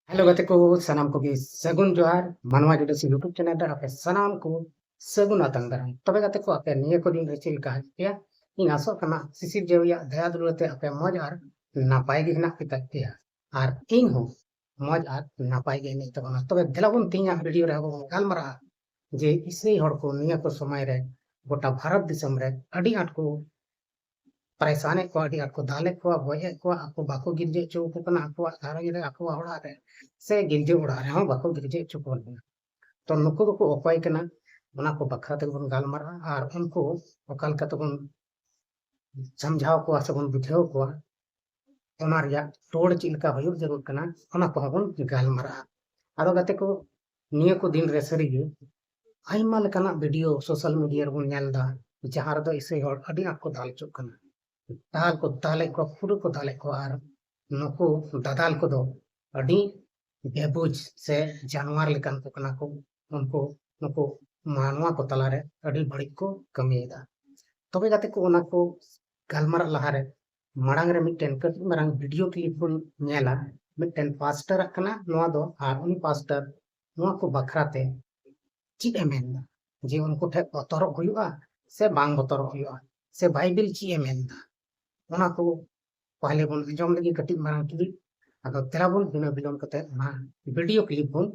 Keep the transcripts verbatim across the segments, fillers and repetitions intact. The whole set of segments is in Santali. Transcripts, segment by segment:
ᱦᱮᱞᱳ ᱜᱟᱛᱮ ᱠᱚ, ᱥᱟᱱᱟᱢ ᱠᱚᱜᱮ ᱥᱟᱹᱜᱩᱱ ᱡᱚᱦᱟᱨ᱾ ᱢᱟᱱᱣᱟ ᱡᱩᱰᱟᱹᱥᱤ YouTube ᱪᱮᱱᱮᱞ ᱨᱮ ᱟᱯᱮ ᱥᱟᱱᱟᱢ ᱠᱚ ᱥᱟᱹᱜᱩᱱ ᱟᱛᱟᱝ ᱫᱟᱨᱟᱢ᱾ ᱛᱚᱵᱮ ᱜᱟᱛᱮ ᱠᱚ, ᱟᱯᱮ ᱱᱤᱭᱟᱹ ᱠᱚ ᱫᱤᱱ ᱨᱮ ᱪᱮᱫ ᱞᱮᱠᱟ ᱦᱮᱱᱟᱜ ᱯᱮᱭᱟ? ᱤᱧ ᱟᱥᱚᱜ ᱠᱟᱱᱟ ᱥᱤᱥᱤᱨ ᱡᱟᱹᱣᱤᱭᱟᱜ ᱫᱟᱭᱟ ᱫᱩᱞᱟᱹᱲ ᱛᱮ ᱟᱯᱮ ᱢᱚᱡᱽ ᱟᱨ ᱱᱟᱯᱟᱭ ᱜᱮ ᱦᱮᱱᱟᱜ ᱯᱮ ᱛᱟᱯᱮᱭᱟ, ᱟᱨ ᱤᱧ ᱦᱚᱸ ᱢᱚᱡᱽ ᱟᱨ ᱱᱟᱯᱟᱭ ᱜᱮ ᱦᱮᱱᱟᱹᱧ ᱛᱟᱵᱚᱱᱟ᱾ ᱛᱚᱵᱮ ᱫᱮᱞᱟ ᱵᱚᱱ ᱛᱮᱦᱮᱧᱟᱜ ᱵᱷᱤᱰᱤᱭᱳ ᱨᱮ ᱟᱵᱚ ᱵᱚᱱ ᱜᱟᱞᱢᱟᱨᱟᱜᱼᱟ ᱡᱮ ᱤᱥᱟᱹᱭ ᱦᱚᱲ ᱠᱚ ᱱᱤᱭᱟᱹ ᱠᱚ ᱥᱚᱢᱚᱭ ᱨᱮ ᱜᱚᱴᱟ ᱵᱷᱟᱨᱚᱛ ᱫᱤᱥᱚᱢ ᱨᱮ ᱟᱹᱰᱤ ᱟᱸᱴ ᱠᱚ ᱯᱟᱨᱮᱥᱟᱱᱮᱫ ᱠᱚᱣᱟ, ᱟᱹᱰᱤ ᱟᱸᱴ ᱠᱚ ᱫᱟᱞᱮᱫ ᱠᱚᱣᱟ, ᱜᱚᱡᱮᱫ ᱠᱚᱣᱟ, ᱟᱠᱚ ᱵᱟᱠᱚ ᱜᱤᱨᱡᱟᱹ ᱦᱚᱪᱚ ᱟᱠᱚ ᱠᱟᱱᱟ ᱟᱠᱚᱣᱟᱜ ᱜᱷᱟᱨᱚᱸᱡᱽ ᱨᱮ, ᱟᱠᱚᱣᱟᱜ ᱚᱲᱟᱜ ᱨᱮ, ᱥᱮ ᱜᱤᱨᱡᱟᱹ ᱚᱲᱟᱜ ᱨᱮᱦᱚᱸ ᱵᱟᱠᱚ ᱜᱤᱨᱡᱟᱹ ᱦᱚᱪᱚ ᱠᱚ ᱠᱟᱱᱟ᱾ ᱛᱚ ᱱᱩᱠᱩ ᱫᱚᱠᱚ ᱚᱠᱚᱭ ᱠᱟᱱᱟ, ᱚᱱᱟ ᱠᱚ ᱵᱟᱠᱷᱨᱟ ᱛᱮᱜᱮ ᱵᱚᱱ ᱜᱟᱞᱢᱟᱨᱟᱜᱼᱟ, ᱟᱨ ᱩᱱᱠᱩ ᱚᱠᱟ ᱞᱮᱠᱟ ᱛᱮᱵᱚᱱ ᱥᱟᱢᱡᱷᱟᱣ ᱠᱚᱣᱟ ᱥᱮᱵᱚᱱ ᱵᱩᱡᱷᱟᱹᱣ ᱠᱚᱣᱟ, ᱚᱱᱟ ᱨᱮᱭᱟᱜ ᱛᱚᱲ ᱪᱮᱫ ᱞᱮᱠᱟ ᱦᱩᱭᱩᱜ ᱡᱟᱹᱨᱩᱲ ᱠᱟᱱᱟ, ᱚᱱᱟ ᱠᱚᱦᱚᱸ ᱵᱚᱱ ᱜᱟᱞᱢᱟᱨᱟᱜᱼᱟ᱾ ᱟᱫᱚ ᱜᱟᱛᱮ ᱠᱚ, ᱱᱤᱭᱟᱹ ᱠᱚ ᱫᱤᱱ ᱨᱮ ᱥᱟᱹᱨᱤᱜᱮ ᱟᱭᱢᱟ ᱞᱮᱠᱟᱱᱟᱜ ᱵᱷᱤᱰᱤᱭᱳ ᱥᱳᱥᱟᱞ ᱢᱤᱰᱤᱭᱟ ᱨᱮᱵᱚᱱ ᱧᱮᱞ ᱮᱫᱟ, ᱡᱟᱦᱟᱸ ᱨᱮᱫᱚ ᱤᱥᱟᱹᱭ ᱦᱚᱲ ᱟᱹᱰᱤ ᱟᱸᱴ ᱠᱚ ᱫᱟᱞ ᱦᱚᱪᱚᱜ ᱠᱟᱱᱟ᱾ ᱫᱟᱞ ᱠᱚ ᱫᱟᱞᱮᱫ ᱠᱚᱣᱟ, ᱯᱩᱨᱟᱹ ᱠᱚ ᱫᱟᱞᱮᱫ ᱠᱚᱣᱟ, ᱟᱨ ᱱᱩᱠᱩ ᱫᱟᱫᱟᱞ ᱠᱚᱫᱚ ᱟᱹᱰᱤ ᱵᱮᱵᱩᱡᱽ ᱥᱮ ᱡᱟᱱᱣᱟᱨ ᱞᱮᱠᱟᱱ ᱠᱚ ᱠᱟᱱᱟ ᱠᱚ᱾ ᱩᱱᱠᱩ ᱱᱩᱠᱩ ᱢᱟᱱᱣᱟ ᱠᱚ ᱛᱟᱞᱟᱨᱮ ᱟᱹᱰᱤ ᱵᱟᱹᱲᱤᱡ ᱠᱚ ᱠᱟᱹᱢᱤᱭᱮᱫᱟ᱾ ᱛᱚᱵᱮ ᱜᱟᱛᱮ ᱠᱚ, ᱚᱱᱟ ᱠᱚ ᱜᱟᱞᱢᱟᱨᱟᱜ ᱞᱟᱦᱟᱨᱮ ᱢᱟᱲᱟᱝ ᱨᱮ ᱢᱤᱫᱴᱮᱱ ᱠᱟᱹᱴᱤᱡ ᱢᱟᱨᱟᱝ ᱵᱷᱤᱰᱤᱭᱳ ᱠᱞᱤᱯ ᱵᱚᱱ ᱧᱮᱞᱟ᱾ ᱢᱤᱫᱴᱮᱱ ᱯᱟᱥᱴᱟᱨᱟᱜ ᱠᱟᱱᱟ ᱱᱚᱣᱟ ᱫᱚ, ᱟᱨ ᱩᱱᱤ ᱯᱟᱥᱴᱟᱨ ᱱᱚᱣᱟ ᱠᱚ ᱵᱟᱠᱷᱨᱟ ᱛᱮ ᱪᱮᱫ ᱮ ᱢᱮᱱᱫᱟ, ᱡᱮ ᱩᱱᱠᱩ ᱴᱷᱮᱱ ᱵᱚᱛᱚᱨᱚᱜ ᱦᱩᱭᱩᱜᱼᱟ ᱥᱮ ᱵᱟᱝ ᱵᱚᱛᱚᱨᱚᱜ ᱦᱩᱭᱩᱜᱼᱟ, ᱥᱮ ᱵᱟᱭᱵᱮᱞ ᱪᱮᱫ ᱮ ᱢᱮᱱᱫᱟ, ᱚᱱᱟ ᱠᱚ ᱯᱟᱦᱞᱮ ᱵᱚᱱ ᱟᱸᱡᱚᱢ ᱞᱮᱜᱮ ᱠᱟᱹᱴᱤᱡ ᱢᱟᱨᱟᱝ ᱠᱞᱤᱯ᱾ ᱟᱫᱚ ᱫᱮᱞᱟ ᱵᱚᱱ ᱵᱤᱱᱟᱹ ᱵᱤᱞᱚᱢ ᱠᱟᱛᱮ ᱚᱱᱟ ᱵᱷᱤᱰᱤᱭᱳ ᱠᱞᱤᱯ ᱵᱚᱱ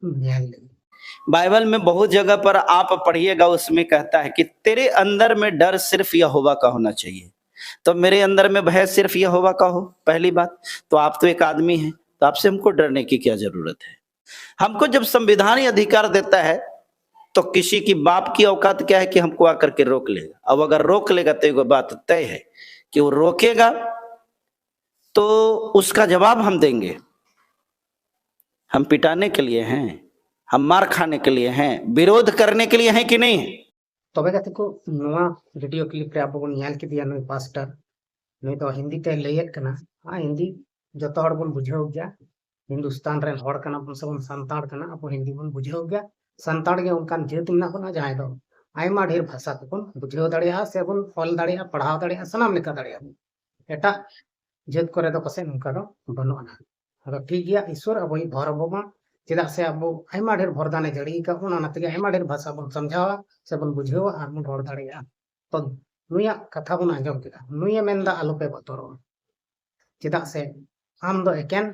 ᱧᱮᱞ ᱞᱮᱜᱮ᱾ बाइबल में बहुत जगह पर आप पढ़िएगा, उसमें कहता है कि तेरे अंदर में डर सिर्फ यहोवा का होना चाहिए। तो मेरे अंदर में भय सिर्फ यहोवा का हो, पहली बात। तो आप तो एक आदमी हैं, तो आपसे हमको डरने की क्या जरूरत है? हमको जब संविधान ये अधिकार देता है, तो किसी की बाप की औकात क्या है कि हमको आकर के रोक लेगा? अब अगर रोक लेगा, तो एक बात तय है कि वो रोकेगा, तो उसका जवाब हम देंगे। हम पिटाने के लिए हैं, हम मार खाने के लिए हैं, विरोध करने के लिए हैं कि नहीं? ᱛᱚᱵᱮ ᱜᱟᱛᱮ ᱠᱚ, ᱱᱚᱣᱟ ᱵᱷᱤᱰᱤᱭᱳ ᱠᱞᱤᱯ ᱨᱮ ᱟᱵᱚ ᱵᱚᱱ ᱧᱮᱞ ᱠᱮᱫᱮᱭᱟ ᱱᱩᱭ ᱯᱟᱥᱴᱟᱨ᱾ ᱱᱩᱭ ᱫᱚ ᱦᱤᱱᱫᱤ ᱛᱮ ᱞᱟᱹᱭᱮᱫ ᱠᱟᱱᱟ᱾ ᱟᱨ ᱦᱤᱱᱫᱤ ᱡᱚᱛᱚ ᱦᱚᱲ ᱵᱚᱱ ᱵᱩᱡᱷᱟᱹᱣ ᱜᱮᱭᱟ᱾ ᱦᱤᱱᱫᱩᱥᱛᱟᱱ ᱨᱮᱱ ᱦᱚᱲ ᱠᱟᱱᱟ ᱵᱚᱱ ᱥᱮ ᱵᱚᱱ ᱥᱟᱱᱛᱟᱲ ᱠᱟᱱᱟ, ᱟᱵᱚ ᱦᱤᱱᱫᱤ ᱵᱚᱱ ᱵᱩᱡᱷᱟᱹᱣ ᱜᱮᱭᱟ᱾ ᱥᱟᱱᱛᱟᱲ ᱜᱮ ᱚᱱᱠᱟᱱ ᱡᱟᱹᱛ ᱢᱮᱱᱟᱜ ᱵᱚᱱᱟ ᱡᱟᱦᱟᱸᱭ ᱫᱚ ᱟᱭᱢᱟ ᱰᱷᱮᱨ ᱵᱷᱟᱥᱟ ᱛᱮᱵᱚᱱ ᱵᱩᱡᱷᱟᱹᱣ ᱫᱟᱲᱮᱭᱟᱜᱼᱟ, ᱥᱮ ᱵᱚᱱ ᱚᱞ ᱫᱟᱲᱮᱭᱟᱜᱼᱟ, ᱯᱟᱲᱦᱟᱣ ᱫᱟᱲᱮᱭᱟᱜᱼᱟ, ᱥᱟᱱᱟᱢ ᱞᱮᱠᱟ ᱫᱟᱲᱮᱭᱟᱜᱼᱟ ᱵᱚᱱ᱾ ᱮᱴᱟᱜ ᱡᱟᱹᱛ ᱠᱚᱨᱮ ᱫᱚ ᱯᱟᱥᱮᱡ ᱱᱚᱝᱠᱟ ᱫᱚ ᱵᱟᱹᱱᱩᱜ ᱟᱱᱟ᱾ ᱟᱫᱚ ᱴᱷᱤᱠ ᱜᱮᱭᱟ, ᱤᱥᱣᱚᱨ ᱟᱵᱚᱭᱤᱡ ᱵᱷᱚᱨ ᱟᱵᱚ ᱢᱟ᱾ ᱪᱮᱫᱟᱜ ᱥᱮ ᱟᱵᱚ ᱟᱭᱢᱟ ᱰᱷᱮᱨ ᱵᱷᱚᱨᱫᱟᱱᱮ ᱡᱟᱹᱲᱤ ᱟᱠᱟᱫ ᱵᱚᱱᱟ, ᱚᱱᱟ ᱛᱮᱜᱮ ᱟᱭᱢᱟ ᱰᱷᱮᱨ ᱵᱷᱟᱥᱟ ᱵᱚᱱ ᱥᱟᱢᱡᱷᱟᱣᱟ ᱥᱮᱵᱚᱱ ᱵᱩᱡᱷᱟᱹᱣᱟ ᱟᱨ ᱵᱚᱱ ᱨᱚᱲ ᱫᱟᱲᱮᱭᱟᱜᱼᱟ᱾ ᱛᱚ ᱱᱩᱭᱟᱜ ᱠᱟᱛᱷᱟ ᱵᱚᱱ ᱟᱸᱡᱚᱢ ᱠᱮᱫᱟ, ᱱᱩᱭᱮ ᱢᱮᱱᱫᱟ ᱟᱞᱚᱯᱮ ᱵᱚᱛᱚᱨᱚᱜᱼᱟ᱾ ᱪᱮᱫᱟᱜ ᱥᱮ ᱟᱢ ᱫᱚ ᱮᱠᱮᱱ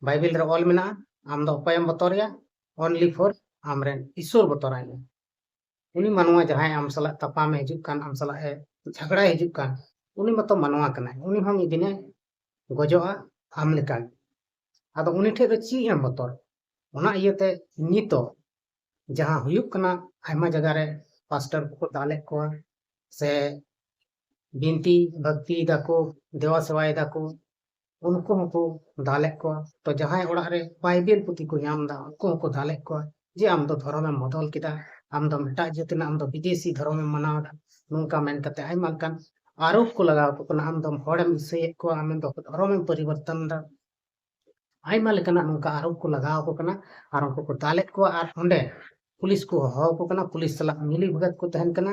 ᱵᱟᱭᱵᱮᱞ ᱨᱮ ᱚᱞ ᱢᱮᱱᱟᱜᱼᱟ, ᱟᱢ ᱫᱚ ᱚᱠᱚᱭᱮᱢ ᱵᱚᱛᱚᱨᱮᱭᱟ? Only for ᱟᱢᱨᱮᱱ ᱤᱥᱥᱚᱨ ᱵᱚᱛᱚᱨᱟᱭ ᱢᱮ᱾ ᱩᱱᱤ ᱢᱟᱱᱣᱟ ᱡᱟᱦᱟᱸᱭ ᱟᱢ ᱥᱟᱞᱟᱜ ᱛᱟᱯᱟᱢᱮ ᱦᱤᱡᱩᱜ ᱠᱟᱱ, ᱟᱢ ᱥᱟᱞᱟᱜ ᱮ ᱡᱷᱟᱜᱽᱲᱟᱭ ᱦᱤᱡᱩᱜ ᱠᱟᱱ, ᱩᱱᱤ ᱢᱟᱛᱚ ᱢᱟᱱᱣᱟ ᱠᱟᱱᱟᱭ, ᱩᱱᱤ ᱦᱚᱸ ᱢᱤᱫ ᱫᱤᱱᱮ ᱜᱚᱡᱚᱜᱼᱟ ᱟᱢ ᱞᱮᱠᱟᱜᱮ᱾ ᱟᱫᱚ ᱩᱱᱤ ᱴᱷᱮᱡ ᱫᱚ ᱪᱮᱫ ᱮᱢ ᱵᱚᱛᱚᱨ? ᱚᱱᱟ ᱤᱭᱟᱹᱛᱮ ᱱᱤᱛᱚᱜ ᱡᱟᱦᱟᱸ ᱦᱩᱭᱩᱜ ᱠᱟᱱᱟ, ᱟᱭᱢᱟ ᱡᱟᱭᱜᱟ ᱨᱮ ᱯᱟᱥᱴᱚᱨ ᱠᱚᱠᱚ ᱫᱟᱞᱮᱫ ᱠᱚᱣᱟ, ᱥᱮ ᱵᱤᱱᱛᱤ ᱵᱷᱟᱠᱛᱤ ᱫᱟᱠᱚ, ᱫᱮᱣᱟ ᱥᱮᱣᱟᱭ ᱫᱟᱠᱚ, ᱩᱱᱠᱩ ᱦᱚᱸᱠᱚ ᱫᱟᱞᱮᱫ ᱠᱚᱣᱟ᱾ ᱛᱚ ᱡᱟᱦᱟᱸᱭ ᱚᱲᱟᱜ ᱨᱮ ᱵᱟᱭᱵᱮᱞ ᱯᱩᱛᱷᱤ ᱠᱚ ᱧᱟᱢ ᱮᱫᱟ, ᱩᱱᱠᱩ ᱦᱚᱸᱠᱚ ᱫᱟᱞᱮᱫ ᱠᱚᱣᱟ ᱡᱮ ᱟᱢ ᱫᱚ ᱫᱷᱚᱨᱚᱢᱮᱢ ᱵᱚᱫᱚᱞ ᱠᱮᱫᱟ, ᱟᱢ ᱫᱚᱢ ᱮᱴᱟᱜ ᱡᱟᱹᱛ ᱨᱮᱱᱟᱜ, ᱟᱢ ᱫᱚ ᱵᱤᱫᱮᱥᱤ ᱫᱷᱚᱨᱚᱢᱮᱢ ᱢᱟᱱᱟᱣ ᱮᱫᱟ, ᱱᱚᱝᱠᱟ ᱢᱮᱱ ᱠᱟᱛᱮ ᱟᱭᱢᱟ ᱞᱮᱠᱟᱱ ᱟᱨᱳᱯ ᱠᱚ ᱞᱟᱜᱟᱣ ᱟᱠᱚ ᱠᱟᱱᱟ, ᱟᱢ ᱫᱚᱢ ᱦᱚᱲᱮᱢ ᱤᱥᱟᱹᱭᱮᱫ ᱠᱚᱣᱟ, ᱟᱢ ᱫᱚ ᱫᱷᱚᱨᱚᱢᱮᱢ ᱯᱚᱨᱤᱵᱚᱨᱛᱚᱱ ᱮᱫᱟ᱾ ᱟᱭᱢᱟ ᱞᱮᱠᱟᱱᱟᱜ ᱱᱚᱝᱠᱟ ᱟᱨᱳᱯ ᱠᱚ ᱞᱟᱜᱟᱣ ᱟᱠᱚ ᱠᱟᱱᱟ ᱟᱨ ᱩᱱᱠᱩ ᱠᱚ ᱫᱟᱞᱮᱫ ᱠᱚᱣᱟ ᱟᱨ ᱚᱸᱰᱮ ᱯᱩᱞᱤᱥ ᱠᱚ ᱦᱚᱦᱚ ᱟᱠᱚ ᱠᱟᱱᱟ, ᱯᱩᱞᱤᱥ ᱥᱟᱞᱟᱜ ᱢᱤᱞᱤ ᱵᱷᱩᱜᱟᱹᱛ ᱠᱚ ᱛᱟᱦᱮᱱ ᱠᱟᱱᱟ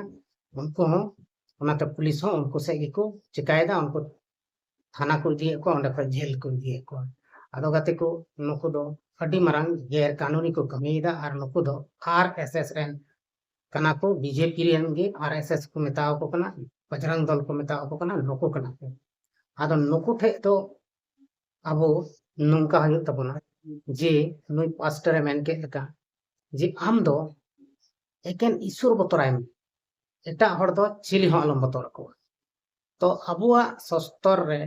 ᱩᱱᱠᱩ ᱦᱚᱸ᱾ ᱚᱱᱟᱛᱮ ᱯᱩᱞᱤᱥ ᱦᱚᱸ ᱩᱱᱠᱩ ᱥᱮᱫ ᱜᱮᱠᱚ ᱪᱤᱠᱟᱭᱮᱫᱟ, ᱩᱱᱠᱩ ᱛᱷᱟᱱᱟ ᱠᱚ ᱤᱫᱤᱭᱮᱫ ᱠᱚᱣᱟ, ᱚᱸᱰᱮ ᱠᱷᱚᱱ ᱡᱮᱞ ᱠᱚ ᱤᱫᱤᱭᱮᱫ ᱠᱚᱣᱟ᱾ ᱟᱫᱚ ᱜᱟᱛᱮ ᱠᱚ, ᱱᱩᱠᱩ ᱫᱚ ᱟᱹᱰᱤ ᱢᱟᱨᱟᱝ ᱜᱮᱨ ᱠᱟᱹᱱᱩᱱᱤ ᱠᱚ ᱠᱟᱹᱢᱤᱭᱮᱫᱟ ᱟᱨ ᱱᱩᱠᱩ ᱫᱚ ᱟᱨ ᱮᱥ ᱮᱥ ᱨᱮᱱ ᱠᱟᱱᱟ ᱠᱚ, ᱵᱤᱡᱮᱯᱤ ᱨᱮᱱ ᱜᱮ ᱟᱨ ᱮᱥ ᱮᱥ ᱠᱚ ᱢᱮᱛᱟᱣ ᱟᱠᱚ ᱠᱟᱱᱟ, ᱵᱚᱡᱽᱨᱚᱝ ᱫᱚᱞ ᱠᱚ ᱢᱮᱛᱟᱣ ᱟᱠᱚ ᱠᱟᱱᱟ, ᱱᱩᱠᱩ ᱠᱟᱱᱟ ᱠᱚ᱾ ᱟᱫᱚ ᱱᱩᱠᱩ ᱴᱷᱮᱡ ᱫᱚ ᱟᱵᱚ ᱱᱚᱝᱠᱟ ᱦᱩᱭᱩᱜ ᱛᱟᱵᱚᱱᱟ ᱡᱮ ᱱᱩᱭ ᱯᱟᱥᱴᱚᱨᱮ ᱢᱮᱱ ᱠᱮᱫ ᱞᱮᱠᱟ ᱡᱮ ᱟᱢ ᱫᱚ ᱮᱠᱮᱱ ᱤᱥᱥᱚᱨ ᱵᱚᱛᱚᱨᱟᱭ ᱢᱮ, ᱮᱴᱟᱜ ᱦᱚᱲ ᱫᱚ ᱪᱤᱞᱤ ᱦᱚᱸ ᱟᱞᱚᱢ ᱵᱚᱛᱚᱨ ᱟᱠᱚᱣᱟ᱾ ᱛᱚ ᱟᱵᱚᱣᱟᱜ ᱥᱚᱥᱛᱚᱨ ᱨᱮ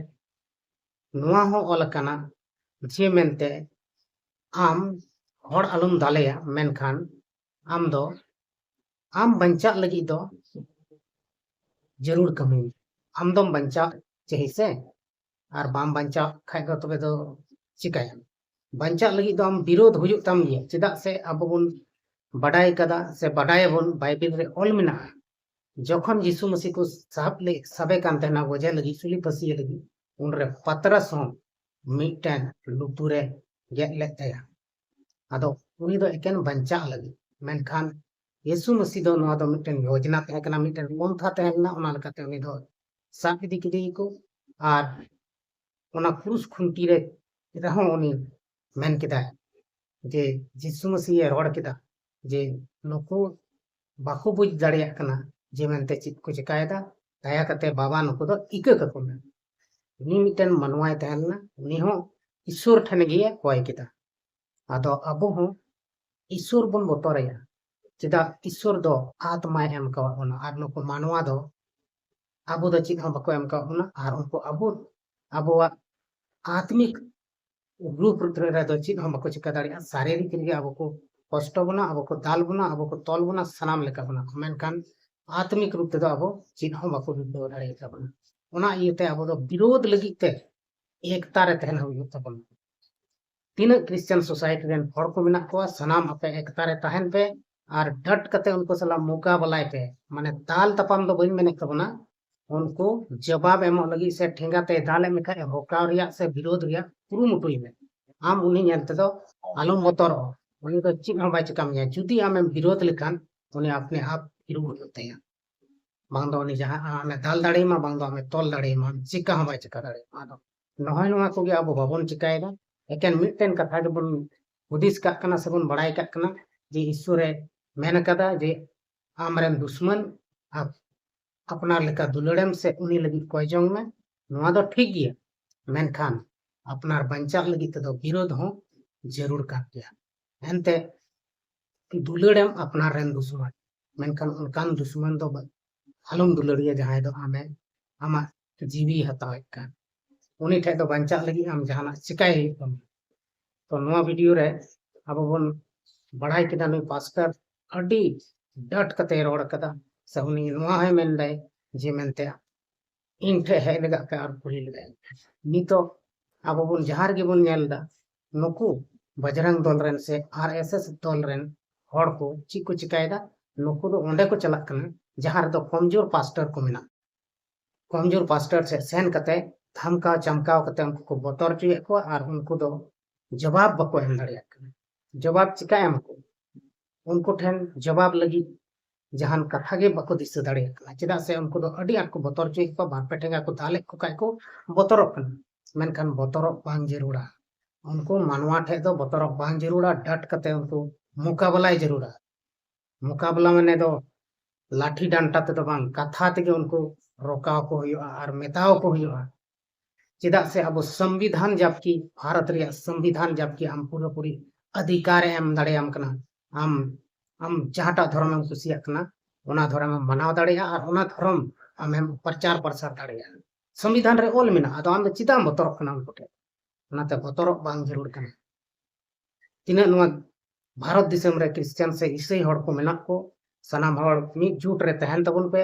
ᱱᱚᱣᱟ ᱦᱚᱸ ᱚᱞ ᱟᱠᱟᱱᱟ ᱡᱮ ᱢᱮᱱᱛᱮ ᱟᱢ ᱦᱚᱲ ᱟᱞᱚᱢ ᱫᱟᱞᱮᱭᱟ, ᱢᱮᱱᱠᱷᱟᱱ ᱟᱢ ᱫᱚ ᱟᱢ ᱵᱟᱧᱪᱟᱜ ᱞᱟᱹᱜᱤᱫ ᱫᱚ ᱡᱟᱹᱨᱩᱲ ᱠᱟᱹᱢᱤ ᱢᱮ᱾ ᱟᱢ ᱫᱚᱢ ᱵᱟᱧᱪᱟᱜ ᱪᱟᱹᱦᱤ ᱥᱮ, ᱟᱨ ᱵᱟᱢ ᱵᱟᱧᱪᱟᱜ ᱠᱷᱟᱡ ᱫᱚ ᱛᱚᱵᱮ ᱫᱚ ᱪᱤᱠᱟᱹᱭᱟᱢ? ᱵᱟᱧᱪᱟᱜ ᱞᱟᱹᱜᱤᱫ ᱫᱚ ᱟᱢ ᱵᱤᱨᱳᱫᱷ ᱦᱩᱭᱩᱜ ᱛᱟᱢ ᱜᱮᱭᱟ᱾ ᱪᱮᱫᱟᱜ ᱥᱮ ᱟᱵᱚ ᱵᱚᱱ ᱵᱟᱰᱟᱭ ᱠᱟᱫᱟ ᱥᱮ ᱵᱟᱰᱟᱭᱟᱵᱚᱱ, ᱵᱟᱭᱵᱮᱞ ᱨᱮ ᱚᱞ ᱢᱮᱱᱟᱜᱼᱟ, ᱡᱚᱠᱷᱚᱱ ᱡᱤᱥᱩ ᱢᱟᱹᱥᱤ ᱠᱚ ᱥᱟᱵ ᱞᱮ, ᱥᱟᱵᱮ ᱠᱟᱱ ᱛᱟᱦᱮᱱᱟ ᱜᱚᱡᱮ ᱞᱟᱹᱜᱤᱫ, ᱥᱩᱞᱤ ᱯᱷᱟᱹᱥᱤᱭᱮ ᱞᱟᱹᱜᱤᱫ, ᱩᱱᱨᱮ ᱯᱟᱛᱨᱟᱥ ᱦᱚᱸ ᱢᱤᱫᱴᱮᱱ ᱞᱩᱛᱩᱨᱮ ᱜᱮᱫ ᱞᱮᱫ ᱛᱟᱭᱟ᱾ ᱟᱫᱚ ᱩᱱᱤ ᱫᱚ ᱮᱠᱮᱱ ᱵᱟᱧᱪᱟᱜ ᱞᱟᱹᱜᱤᱫ, ᱢᱮᱱᱠᱷᱟᱱ ᱭᱤᱥᱩ ᱢᱟᱹᱥᱤ ᱫᱚ ᱱᱚᱣᱟ ᱫᱚ ᱢᱤᱫᱴᱮᱱ ᱭᱳᱡᱽᱱᱟ ᱛᱟᱦᱮᱸ ᱠᱟᱱᱟ, ᱢᱤᱫᱴᱮᱱ ᱯᱚᱱᱛᱷᱟ ᱛᱟᱦᱮᱸ ᱞᱮᱱᱟ, ᱚᱱᱟ ᱞᱮᱠᱟᱛᱮ ᱩᱱᱤ ᱫᱚ ᱥᱟᱵ ᱤᱫᱤ ᱠᱮᱫᱮᱭᱟᱠᱚ ᱟᱨ ᱚᱱᱟ ᱠᱨᱩᱥ ᱠᱷᱩᱱᱴᱤ ᱨᱮ ᱨᱮᱦᱚᱸ ᱩᱱᱤ ᱢᱮᱱ ᱠᱮᱫᱟᱭ ᱡᱮ ᱡᱤᱥᱩ ᱢᱟᱹᱥᱤᱦ ᱮ ᱨᱚᱲ ᱠᱮᱫᱟ ᱡᱮ ᱱᱩᱠᱩ ᱵᱟᱠᱚ ᱵᱩᱡᱽ ᱫᱟᱲᱮᱭᱟᱜ ᱠᱟᱱᱟ ᱡᱮ ᱢᱮᱱᱛᱮ ᱪᱮᱫ ᱠᱚ ᱪᱮᱠᱟᱭᱮᱫᱟ, ᱫᱟᱭᱟ ᱠᱟᱛᱮ ᱵᱟᱵᱟ ᱱᱩᱠᱩ ᱫᱚ ᱤᱠᱟᱹ ᱠᱟᱠᱚ ᱢᱮ᱾ ᱩᱱᱤ ᱢᱤᱫᱴᱮᱱ ᱢᱟᱱᱣᱟᱭ ᱛᱟᱦᱮᱸ ᱞᱮᱱᱟ, ᱩᱱᱤ ᱦᱚᱸ ᱤᱥᱥᱚᱨ ᱴᱷᱮᱱ ᱜᱮ ᱠᱚᱭ ᱠᱮᱫᱟ᱾ ᱟᱫᱚ ᱟᱵᱚ ᱦᱚᱸ ᱤᱥᱥᱚᱨ ᱵᱚᱱ ᱵᱚᱛᱚᱨᱟᱭᱟ᱾ ᱪᱮᱫᱟᱜ? ᱤᱥᱥᱚᱨ ᱫᱚ ᱟᱛᱢᱟᱭ ᱮᱢ ᱠᱟᱣᱟᱫ ᱵᱚᱱᱟ, ᱟᱨ ᱱᱩᱠᱩ ᱢᱟᱱᱣᱟ ᱫᱚ ᱟᱵᱚ ᱫᱚ ᱪᱮᱫ ᱦᱚᱸ ᱵᱟᱠᱚ ᱮᱢ ᱠᱟᱣᱟᱫ ᱵᱚᱱᱟ, ᱟᱨ ᱩᱱᱠᱩ ᱟᱵᱚ ᱟᱵᱚᱣᱟᱜ ᱟᱛᱢᱤᱠ ᱨᱩᱯ ᱨᱮᱫᱚ ᱪᱮᱫ ᱦᱚᱸ ᱵᱟᱠᱚ ᱪᱤᱠᱟ ᱫᱟᱲᱮᱭᱟᱜᱼᱟ᱾ ᱥᱟᱨᱤᱨᱤᱠ ᱨᱮᱜᱮ ᱟᱵᱚ ᱠᱚ ᱠᱚᱥᱴᱚ ᱵᱚᱱᱟ, ᱟᱵᱚ ᱠᱚ ᱫᱟᱞ ᱵᱚᱱᱟ, ᱟᱵᱚ ᱠᱚ ᱛᱚᱞ ᱵᱚᱱᱟ, ᱥᱟᱱᱟᱢ ᱞᱮᱠᱟ ᱵᱚᱱᱟ, ᱢᱮᱱᱠᱷᱟᱱ ᱟᱛᱢᱤᱠ ᱨᱩᱯ ᱛᱮᱫᱚ ᱟᱵᱚ ᱪᱮᱫ ᱦᱚᱸ ᱵᱟᱠᱚ ᱵᱤᱰᱟᱹᱣ ᱫᱟᱲᱮᱭᱟᱜ ᱛᱟᱵᱚᱱᱟ᱾ ᱚᱱᱟ ᱤᱭᱟᱹᱛᱮ ᱟᱵᱚ ᱫᱚ ᱵᱤᱨᱳᱫᱷ ᱞᱟᱹᱜᱤᱫ ᱛᱮ ᱮᱠᱛᱟ ᱨᱮ ᱛᱟᱦᱮᱱ ᱦᱩᱭᱩᱜ ᱛᱟᱵᱚᱱᱟ᱾ ᱛᱤᱱᱟᱹᱜ ᱠᱨᱤᱥᱪᱟᱱ ᱥᱳᱥᱟᱭᱴᱤ ᱨᱮᱱ ᱦᱚᱲ ᱠᱚ ᱢᱮᱱᱟᱜ ᱠᱚᱣᱟ, ᱥᱟᱱᱟᱢ ᱟᱯᱮ ᱮᱠᱛᱟ ᱨᱮ ᱛᱟᱦᱮᱱ ᱯᱮ ᱟᱨ ᱰᱟᱴ ᱠᱟᱛᱮ ᱩᱱᱠᱩ ᱥᱟᱞᱟᱜ ᱢᱩᱠᱟᱵᱟᱞᱟᱭ ᱯᱮ᱾ ᱢᱟᱱᱮ ᱫᱟᱞ ᱛᱟᱯᱟᱢ ᱫᱚ ᱵᱟᱹᱧ ᱢᱮᱱᱮᱫ ᱛᱟᱵᱚᱱᱟ, ᱩᱱᱠᱩ ᱡᱚᱵᱟᱵ ᱮᱢᱚᱜ ᱞᱟᱹᱜᱤᱫ ᱥᱮ ᱴᱷᱮᱸᱜᱟ ᱛᱮ ᱫᱟᱞᱮᱫ ᱢᱮᱠᱷᱟᱡ ᱦᱚᱠᱟᱣ ᱨᱮᱭᱟᱜ ᱥᱮ ᱵᱤᱨᱳᱫᱷ ᱨᱮᱭᱟᱜ ᱠᱩᱨᱩᱢᱩᱴᱩᱭ ᱢᱮ᱾ ᱟᱢ ᱩᱱᱤ ᱧᱮᱞ ᱛᱮᱫᱚ ᱟᱞᱚᱢ ᱵᱚᱛᱚᱨᱚᱜᱼᱟ, ᱩᱱᱤ ᱫᱚ ᱪᱮᱫ ᱦᱚᱸ ᱵᱟᱭ ᱪᱤᱠᱟᱢ ᱜᱮᱭᱟ᱾ ᱡᱩᱫᱤ ᱟᱢᱮᱢ ᱵᱤᱨᱳᱫᱷ ᱞᱮᱠᱷᱟᱱ ᱩᱱᱤ ᱟᱯᱱᱮ ᱟᱯ ᱤᱨᱩ ᱦᱩᱭᱩᱜ ᱛᱟᱭᱟ᱾ ᱵᱟᱝ ᱫᱚ ᱩᱱᱤ ᱡᱟᱦᱟᱸ ᱟᱢᱮ ᱫᱟᱞ ᱫᱟᱲᱮᱭᱟᱢᱟ, ᱵᱟᱝ ᱫᱚ ᱟᱢᱮ ᱛᱚᱞ ᱫᱟᱲᱮᱭᱟᱢᱟ, ᱪᱤᱠᱟ ᱦᱚᱸ ᱵᱟᱭ ᱪᱤᱠᱟ ᱫᱟᱲᱮᱭᱟᱢᱟ᱾ ᱟᱫᱚ ᱱᱚᱜᱼᱚᱭ ᱱᱚᱣᱟ ᱠᱚᱜᱮ ᱟᱵᱚ ᱵᱟᱵᱚᱱ ᱪᱤᱠᱟᱭᱮᱫᱟ᱾ ᱮᱠᱮᱱ ᱢᱤᱫᱴᱮᱱ ᱠᱟᱛᱷᱟ ᱜᱮᱵᱚᱱ ᱦᱩᱫᱤᱥ ᱠᱟᱜ ᱠᱟᱱᱟ ᱥᱮᱵᱚᱱ ᱵᱟᱲᱟᱭ ᱠᱟᱜ ᱠᱟᱱᱟ ᱡᱮ ᱤᱥᱥᱚᱨᱮ ᱢᱮᱱ ᱟᱠᱟᱫᱟ ᱡᱮ ᱟᱢᱨᱮᱱ ᱫᱩᱥᱢᱟᱱ ᱟᱯ-, ᱟᱯᱱᱟᱨ ᱞᱮᱠᱟ ᱫᱩᱞᱟᱹᱲᱮᱢ ᱥᱮ ᱩᱱᱤ ᱞᱟᱹᱜᱤᱫ ᱠᱚᱭ ᱡᱚᱝ ᱢᱮ, ᱱᱚᱣᱟ ᱫᱚ ᱴᱷᱤᱠ ᱜᱮᱭᱟ᱾ ᱢᱮᱱᱠᱷᱟᱱ ᱟᱯᱱᱟᱨ ᱵᱟᱧᱪᱟᱜ ᱞᱟᱹᱜᱤᱫ ᱛᱮᱫᱚ ᱵᱤᱨᱳᱫᱷ ᱦᱚᱸ ᱡᱟᱹᱨᱩᱲ ᱠᱟᱱ ᱜᱮᱭᱟ᱾ ᱮᱱᱛᱮ ᱫᱩᱞᱟᱹᱲᱮᱢ ᱟᱯᱱᱟᱨ ᱨᱮᱱ ᱫᱩᱥᱢᱟᱱ, ᱢᱮᱱᱠᱷᱟᱱ ᱚᱱᱠᱟᱱ ᱫᱩᱥᱢᱟᱱ ᱫᱚ ᱵᱟ-, ᱟᱞᱚᱢ ᱫᱩᱞᱟᱹᱲᱤᱭᱟ ᱡᱟᱦᱟᱸᱭ ᱫᱚ ᱟᱢᱮ ᱟᱢᱟᱜ ᱡᱤᱣᱤ ᱦᱟᱛᱟᱣᱮᱫ ᱠᱟᱱ᱾ ᱩᱱᱤ ᱴᱷᱮᱡ ᱫᱚ ᱵᱟᱧᱪᱟᱜ ᱞᱟᱹᱜᱤᱫ ᱟᱢ ᱡᱟᱦᱟᱱᱟᱜ ᱪᱤᱠᱟᱭ ᱦᱩᱭᱩᱜ ᱛᱟᱢᱟ᱾ ᱛᱚ ᱱᱚᱣᱟ ᱵᱷᱤᱰᱤᱭᱳ ᱨᱮ ᱟᱵᱚ ᱵᱚᱱ ᱵᱟᱲᱟᱭ ᱠᱮᱫᱟ ᱱᱩᱭ ᱯᱟᱥᱴᱚᱨ ᱟᱹᱰᱤ ᱰᱟᱴ ᱠᱟᱛᱮ ᱨᱚᱲ ᱠᱟᱫᱟ, ᱥᱮ ᱩᱱᱤ ᱱᱚᱣᱟ ᱦᱚᱸᱭ ᱢᱮᱱᱫᱟᱭ ᱡᱮ ᱢᱮᱱᱛᱮ ᱤᱧ ᱴᱷᱮᱡ ᱦᱮᱡ ᱞᱮᱜᱟᱜ ᱯᱮ ᱟᱨ ᱠᱩᱞᱤ ᱞᱮᱜᱟᱭ ᱯᱮ᱾ ᱱᱤᱛᱚᱜ ᱟᱵᱚ ᱵᱚᱱ ᱡᱟᱦᱟᱸ ᱨᱮᱜᱮ ᱵᱚᱱ ᱧᱮᱞ ᱮᱫᱟ, ᱱᱩᱠᱩ ᱵᱟᱡᱽᱨᱟᱝ ᱫᱚᱞ ᱨᱮᱱ ᱥᱮ ᱟᱨ ᱮᱥ ᱮᱥ ᱫᱚᱞ ᱨᱮᱱ ᱦᱚᱲ ᱠᱚ ᱪᱮᱫ ᱠᱚ ᱪᱤᱠᱟᱭᱮᱫᱟ? ᱱᱩᱠᱩ ᱫᱚ ᱚᱸᱰᱮ ᱠᱚ ᱪᱟᱞᱟᱜ ᱠᱟᱱᱟ ᱡᱟᱦᱟᱸ ᱨᱮᱫᱚ ᱠᱚᱢᱡᱳᱨ ᱯᱟᱥᱴᱚᱨ ᱠᱚ ᱢᱮᱱᱟᱜ, ᱠᱚᱢᱡᱳᱨ ᱯᱟᱥᱴᱚᱨ ᱥᱮᱫ ᱥᱮᱱ ᱠᱟᱛᱮ ᱫᱷᱟᱢᱠᱟᱣ ᱪᱟᱢᱠᱟᱣ ᱠᱟᱛᱮ ᱩᱱᱠᱩ ᱠᱚ ᱵᱚᱛᱚᱨ ᱦᱚᱪᱚᱭᱮᱫ ᱠᱚᱣᱟ ᱟᱨ ᱩᱱᱠᱩ ᱫᱚ ᱡᱚᱵᱟᱵ ᱵᱟᱠᱚ ᱮᱢ ᱫᱟᱲᱮᱭᱟᱜ ᱠᱟᱱᱟ᱾ ᱡᱚᱵᱟᱵ ᱪᱤᱠᱟ ᱮᱢ ᱟᱠᱚ? ᱩᱱᱠᱩ ᱴᱷᱮᱱ ᱡᱚᱵᱟᱵ ᱞᱟᱹᱜᱤᱫ ᱡᱟᱦᱟᱱ ᱠᱟᱛᱷᱟ ᱜᱮ ᱵᱟᱠᱚ ᱫᱤᱥᱟᱹ ᱫᱟᱲᱮᱭᱟᱜ ᱠᱟᱱᱟ, ᱪᱮᱫᱟᱜ ᱥᱮ ᱩᱱᱠᱩ ᱫᱚ ᱟᱹᱰᱤ ᱟᱸᱴ ᱠᱚ ᱵᱚᱛᱚᱨ ᱦᱚᱪᱚᱭᱮᱫ ᱠᱚᱣᱟ᱾ ᱵᱟᱨ ᱯᱮ ᱴᱷᱮᱸᱜᱟ ᱠᱚ ᱫᱟᱞᱮᱫ ᱠᱚ ᱠᱷᱟᱡ ᱠᱚ ᱵᱚᱛᱚᱨᱚᱜ ᱠᱟᱱᱟ, ᱢᱮᱱᱠᱷᱟᱱ ᱵᱚᱛᱚᱨᱚᱜ ᱵᱟᱝ ᱡᱟᱹᱨᱩᱲᱟ᱾ ᱩᱱᱠᱩ ᱢᱟᱱᱣᱟ ᱴᱷᱮᱡ ᱫᱚ ᱵᱚᱛᱚᱨᱚᱜ ᱵᱟᱝ ᱡᱟᱹᱨᱩᱲᱟ, ᱰᱟᱴ ᱠᱟᱛᱮ ᱩᱱᱠᱩ ᱢᱚᱠᱟᱵᱞᱟᱭ ᱡᱟᱹᱨᱩᱲᱟ᱾ ᱢᱚᱠᱟᱵᱞᱟ ᱢᱟᱱᱮ ᱫᱚ ᱞᱟᱴᱷᱤ ᱰᱟᱱᱴᱟ ᱛᱮᱫᱚ ᱵᱟᱝ, ᱠᱟᱛᱷᱟ ᱛᱮᱜᱮ ᱩᱱᱠᱩ ᱨᱚᱠᱟᱣ ᱠᱚ ᱦᱩᱭᱩᱜᱼᱟ ᱟᱨ ᱢᱮᱛᱟᱣ ᱠᱚ ᱦᱩᱭᱩᱜᱼᱟ᱾ ᱪᱮᱫᱟᱜ ᱥᱮ ᱟᱵᱚ ᱥᱚᱝᱵᱤᱫᱷᱟᱱ ᱡᱟᱵᱠᱤ, ᱵᱷᱟᱨᱚᱛ ᱨᱮᱭᱟᱜ ᱥᱚᱝᱵᱤᱫᱷᱟᱱ ᱡᱟᱵᱠᱤ ᱟᱢ ᱯᱩᱨᱟᱹᱯᱩᱨᱤ ᱚᱫᱷᱤᱠᱟᱨ ᱮ ᱮᱢ ᱫᱟᱲᱮᱭᱟᱢ ᱠᱟᱱᱟ᱾ ᱟᱢ, ᱟᱢ ᱡᱟᱦᱟᱸᱴᱟᱜ ᱫᱷᱚᱨᱚᱢ ᱮᱢ ᱠᱩᱥᱤᱭᱟᱜ ᱠᱟᱱᱟ, ᱚᱱᱟ ᱫᱷᱚᱨᱚᱢ ᱮᱢ ᱢᱟᱱᱟᱣ ᱫᱟᱲᱮᱭᱟᱜᱼᱟ ᱟᱨ ᱚᱱᱟ ᱫᱷᱚᱨᱚᱢ ᱟᱢᱮᱢ ᱯᱨᱚᱪᱟᱨ ᱯᱨᱚᱥᱟᱨ ᱫᱟᱲᱮᱭᱟᱜᱼᱟ᱾ ᱥᱚᱝᱵᱤᱫᱷᱟᱱ ᱨᱮ ᱚᱞ ᱢᱮᱱᱟᱜᱼᱟ, ᱟᱫᱚ ᱟᱢ ᱫᱚ ᱪᱮᱫᱟᱜ ᱮᱢ ᱵᱚᱛᱚᱨᱚᱜ ᱠᱟᱱᱟ ᱩᱱᱠᱩ ᱴᱷᱮᱱ? ᱚᱱᱟᱛᱮ ᱵᱚᱛᱚᱨᱚᱜ ᱵᱟᱝ ᱡᱟᱹᱨᱩᱲ ᱠᱟᱱᱟ᱾ ᱛᱤᱱᱟᱹᱜ ᱱᱚᱣᱟ ᱵᱷᱟᱨᱚᱛ ᱫᱤᱥᱚᱢ ᱨᱮ ᱠᱷᱨᱤᱥᱪᱟᱱ ᱥᱮ ᱤᱥᱟᱹᱭ ᱦᱚᱲ ᱠᱚ ᱢᱮᱱᱟᱜ ᱠᱚ, ᱥᱟᱱᱟᱢ ᱦᱚᱲ ᱢᱤᱫ ᱡᱩᱴ ᱨᱮ ᱛᱟᱦᱮᱱ ᱛᱟᱵᱚᱱ ᱯᱮ᱾